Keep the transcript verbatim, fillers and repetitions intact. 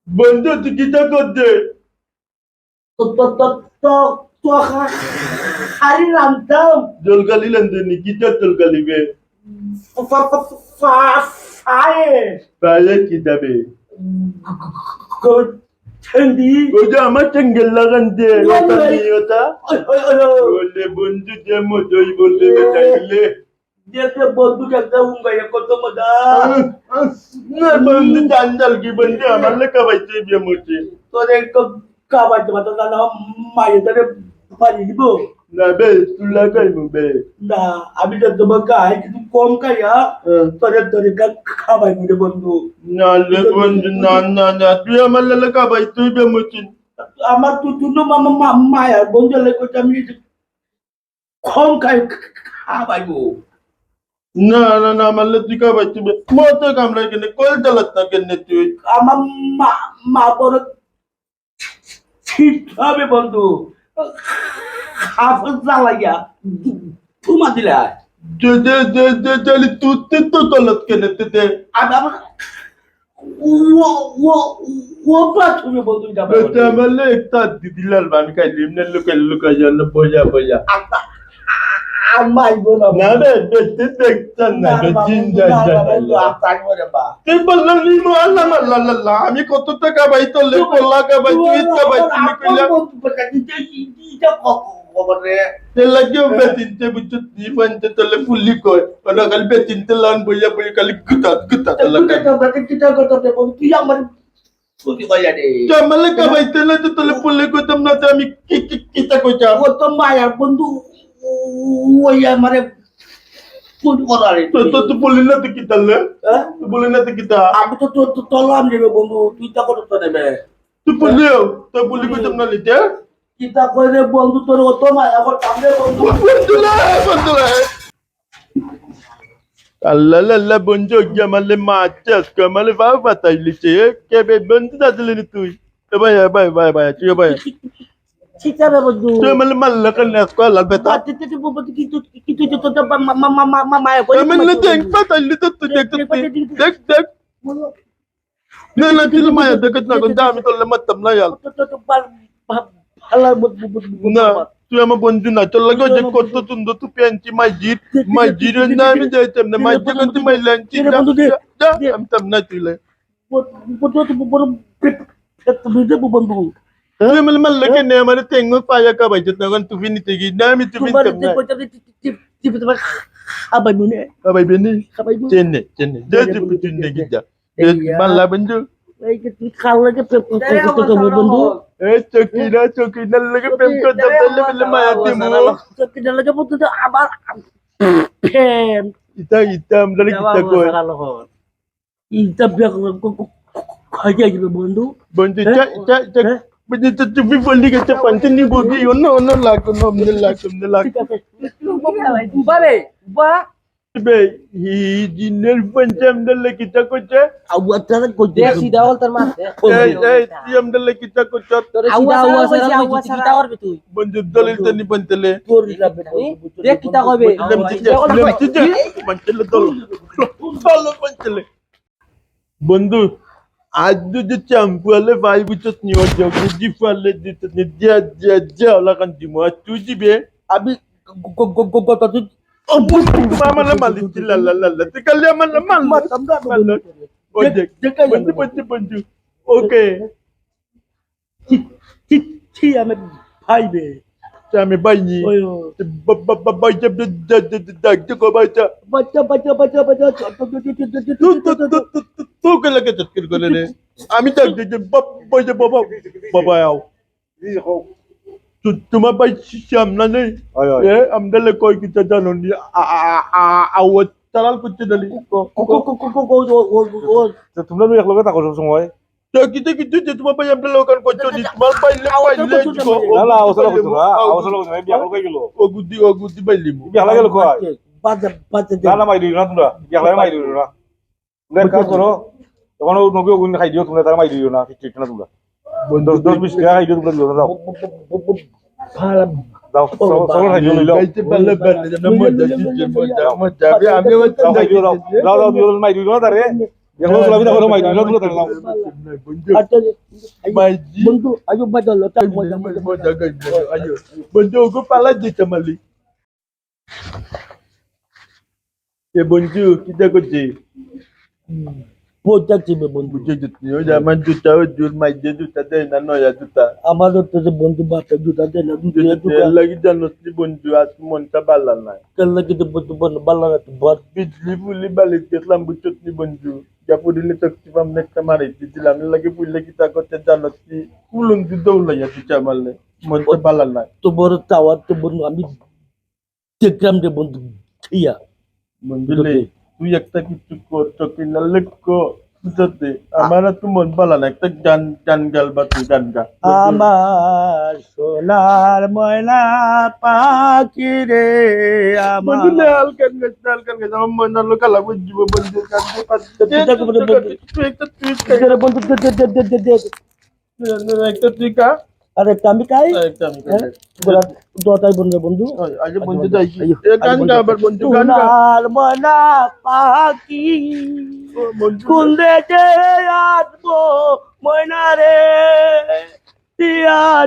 বন্ধু, তুই কিতা করতে? তো, তো, তো, তো, তো খা-, খালি রানতাম। জলকালি রানতে নি, কিতা জলকালি বে? ফা-, ফা-, ফা-, ফা-, ফায়ে। ফায়ে কিতা বে? গো-, ঠেন্ডি। ওই যে আমার ঠেঙ্গের লাগান দে, ওই, ওটা ওই। নিয়ে ওটা। ওই, ওই, ওই, ওই। বলে বন্ধু যে মজই বলতে এ। বেটাইলে। যে, যে বন্ধু একটা উঙ্গাইয়া কত মজা। না বন্ধু, জান জাল কি বন্ধু, আমার লেখা ভাই তুই বিয়ে মরছি। তোর একটু খাবার দাবার তো জানো, মায়ের ধরে পানি দিব। না বে, তুই লাগাই মু বে। না, আমি তো তোমার খাই, কিন্তু কম খাই, হ্যাঁ? হ্যাঁ। তোরে, তোরে খা-, খাবাই মু রে বন্ধু। না রে বন্ধু, না, না, না, তুই আমার লেখা ভাই তুই বিয়ে মরছি। আমার তুই, তুই তো মা-, মা-, মা-, মায়া বন্ধু লেখা আমি কম খাই, খাবাইবো। না, না, না, আমার লে তুই খাবাই তুই বে-, মতে কামড়াই কেনে, কল চালাত না কেনে তুই? আমার মা, মা বড় ঠিক হবে বন্ধু। খাফ জ্বালাইয়া ধু-, ধুমা দিলা। দে, দে, দে, দে, তাহলে তুই, তুই তো তলত কেনে, দে, দে। আর আমার ও, ও, ও বাথরুমে বন্ধু যাবে। বেটা, আমার লে একটা দিদিলাল বান খাইলি, এমনি লোকে লোকে যেন বইয়া বইয়া। আ-, আ-, আ-, মাইবো না। না রে, বেটি দেখতাম না, না, বে, বাবা, জিন্দা, না, জিন্দা, বাবা, জিন্দা। আ, তাই করে বা। তুই বললি, "লি মো আল্লাহ, আল্লাহ, আল্লাহ, আল্লাহ।" আমি কত টাকা পাই, তোর লে তুই কলা কা পাই, তুই তুই ইচ্ছা পাই, আমার তুই আপন কইলা। বন্ধু, বেটা, তুই যে ই-, ইটা ক-, ক-, খবর রে। তে লাগিও হ্যাঁ। বেটিনতে বুঝছো, তুই বানতে তোর লে ফুলি কয়। ওরা খালি বেটিনতে লান বইয়া বইয়া খালি গুতা, গুতা, গুতা, গুতা, গুতা, গুতা, গুতা, গুতা, তুই আমার ফুলি কইলা রে। তো আমার লেখা ভাই, তাহলে তো তোর লে ফুলি কইতাম না, তো আমি কি, কি, কিতা কইতাম? ও তো মায়ার বন্ধু, ও, ওই আমারে ফুলি করা রে। তো, তো, তো বলি না তো কিতা লে? হ্যাঁ? তো বলি না তো কিতা? আমি তো, তো, তো, তোলাম রে বন্ধু, তুই তা করতে নেবে। তুই বললিও, তো বলি কইতাম না নিতে? কিতা কই রে বন্ধু, তোর অত মায়া করতাম রে বন্ধু। বন্ধু রে, বন্ধু রে। আল্লাহ, আল্লাহ, আল্লাহ, বন্ধু, ওই যে আমার লে মা আছে, আজকে আমার লে বাবা পাতাই লিছে। এ, কে বে বন্ধু দাদলে নি তুই? এ ভাই, এ ভাই, ভাই, ভাই, তুই এ ভাই। ঠিক আছে বন্ধু। তুই আমার লে মারলে কেন আজকে আল্লাহর বেটা? বাচ্চা তো বলতে কিন্তু, কিন্তু তো, তো, মা, মা, মা, মা, মা, মায়া করে আমি লে দেখ, পাতাই লি তো তুই দেখ, দেখ, দেখ, দেখ, দেখ। দেখ, দেখ। না, না, তুই মায়া দেখত না, কিন্তু আমি তোর লে মারতাম না, ইয়ার। তো, তো, তো, বা-, বা-, ভালা ব-, ব-, ব-, ব-, না, বাবা। তুই আমার বন্ধু না, তোর লগে যে কত সুন্দর তুই পেনছি, মাই জিত, মাই জিত, না, আমি যাইতাম না, মাই জিত, তুই মাই লাইন, তুই যা, বন্ধু দে, যা, যা, দে। আমি তাম না তুই লে। ব-, ব-, ব-, ব-, ব-, ব-, ব-, ব-, ব-, বন্ধু। তুই আমার মারলে কেনে, আমার টেঙ্গো পায়া কাবাই যেত না, এখন তুই নিতে গিয়ে, না, আমি তুই তোমার নিতাম যে না। কইতে হবে, টি-, টি-, টি-, টি-, তোমার খাবাই মনে। খাবাই বেনি? খাবাই মনে। চেনে, চেনে। দে, দে, দে, তুই দে, তুই দে, দেখি দে। যা। এই দে, ইয়া। মাল্লা বন্ধু। এই যে তুই কার লগে প্রেম করতে, করতে, করতে, বন্ধু? এই চকিনা, চকিনার লগে প্রেম করতে, তাহলে বলে মায়া দিমু। চকিনার লগে বন্ধু তো আবার প্রেম। ইতা, ইতা আমরা কিতা কই? ইতা বিয়া ক-, ক-, ক-, ক-, খাই যাই দিবে বন্ধু। বন্ধু, হ্যাঁ? চা, চা, চা, হ্যাঁ? বন্ধু, তো তুমি বললি গেছে পান্তি নি বগি, অন্য, অন্য লাগ, অন্য, অন্য লাগ, অন্য লাগ। ঠিক আছে। উবা রে, উবা। বে, ই জিনের পঞ্চম দলে কিতা করছে? আউয়া তারা করছে। দেখ, সিধা হল তার মাঝে। এই, এই, সিএম দলে কিতা করছে? তোরে আউয়া সিধা, ছাড়া আউয়া কইছে, ছাড়া আউয়া কইছে, ছাড়া। কিতা করবে তুই? বন্ধু, দলিল তো নি বনতেলে। তোর যাবে না। দেখ, কিতা কইবে? বলছিলাম, আউয়া ঠিক ছাড়া। আছে, বলছিলাম, ঠিক আছে, বনতেলে দল। দল বনতেলে। বন্ধু, আজ যদি চ্যাম্পু আলে ভাই বুঝছত নি, ওর যে বুঝি পারলে দিত নি, দিয়া, দিয়া, দিয়া, ওলা কান দিমু। আর তুই দিবে? আমি গ-, গ-, গ-, গ-, গ-, তুই ও, বুঝ, তুই আমার মালিক, লা, লা, লা, লা, তুই কালি আমার মালিক। মারতাম না, মারলাম। ওই দেখ, দেখ, দেখ, বন্ধু, বন্ধু, বন্ধু। ওকে। ছি, ছি, ছি, আমি ভাই বে। তা আমি ভাই নি। ওই, ওই। তে বা-, বা-, বা-, ভাই, যা, যা, যা, যা, যা, যা, কো ভাই, যা। বাচ্চা, বাচ্চা, বাচ্চা, বাচ্চা, তু, তু, তু, তু, তু, তু, কে লাগে চটকির করে রে? আমি যা, যা, যা, বা-, ভাই, যা, বাবা, বাবা, আও। তু-, তোমার ভাই শ্যামলা নেই? হয়, হয়। এ, আমরা লে কই কিতা জানো নি? আ, আ, আ, আ, আ, ও তালাল করতে জানি। কো, কো, কো। তো তোমরা তো একলগে থাকো সব সময়। তো কিতা কিতা যে তোমার ভাই আমরা লোকাল করছো নি, তোমার ভাই লে, ভাই লে, না, না, আওয়াজ হলো কিছু না, আওয়াজ হলো কিছু না, এই বিয়া হয়ে গেল। ও গুদি, ও গুদি ভাই লিমু। বিয়া হয়ে গেল কই? বাদ দে, বাদ দে। না, না, মাই দিও না তোমরা। বিয়া হয়ে মাই দিও না। তোমরা এক কাজ করো, এখন ও নবী ওগুন খাই দিও, তোমরা তারা মাই দিও না, কিচ্ছু না তোমরা। দশ, দশ, বিশ টাকা খাই দিও, তোমরা দিও না, যাও। ভালো। যাও, চলো, চলো, খাই দিও, লইলাও। খাইতে পারলে পারলে, যেন মজা দিচ্ছে, মজা, মজা। আমি আবার যাও, খাই দিও, যাও। যাও, যাও, দিও, মাই দিও না তারে। এখন চলাফেরা করো মাই, এখন চলাফেরা করো। বন্ধু, আচ্ছা, এই যে, মাইজি। বন্ধু, আইও মজা, মজা। মজা, মজা, মজা, আইও। বন্ধু, ওগো পালা দিতে মালি। এ বন্ধু, কিতা করছে? পৌঁছাচ্ছি বে বন্ধু। বুঝে দিতে, ওই যে আমার জুতা, ওই জুর মাইজে জুতা দেয় না, নয়া জুতা। আমারও তো যে বন্ধু বাপে জুতা দেয় না, জুতা জুতা জুতা। লাগি জানোস নি বন্ধু, আজ মনটা ভালা নাই। কেন লাগে তো বন্ধু বন্ধু ভালা না তো বল। বিজলি ফুলি বালি দেখলাম, বুঝছত নি বন্ধু? যা পড়িলে তো একটু পাম একটা মারি দিছিলাম, লাগে পুইলে কিতা করতে জানোস নি? কুলুন দি দৌড়াইয়া দিতে আমারলে, মনটা ভালা নাই। তো বড় টাওয়ার তো বন্ধু আমি দেখলাম যে বন্ধু ইয়া। বন্ধু লে, তুই একটা কিছু কর, চকিলা লেখো, বুঝতে? আমার আর তো মন ভালা না, একটা গান, গান গাল বা তুই গান গা। আমার সোনার ময়না পাখি রে, আমার বন্ধু লে, হালকান গাছ, হালকান গাছ, আমার মন আর লোকা লাগবে জীব বন্ধু, গান গাই পারছি। তুই দেখো বন্ধু, বন্ধু। তুই একটা তুই খাই। দে রে বন্ধু, দে, দে, দে, দে, দে, দে। একটা তুই খা। আরে একটা আমি খাই। আর একটা আমি খাই। হ্যাঁ? তোরা, তোরা তাই বন্ধু, বন্ধু। ওই, আগে বন্ধু যাই। আইয়ো, এ গান গা আবার বন্ধু, গান গা। সোনার ময়না পাখি, ও বন্ধু। কোন দেশে আসবো ময়না রে, তুই আজ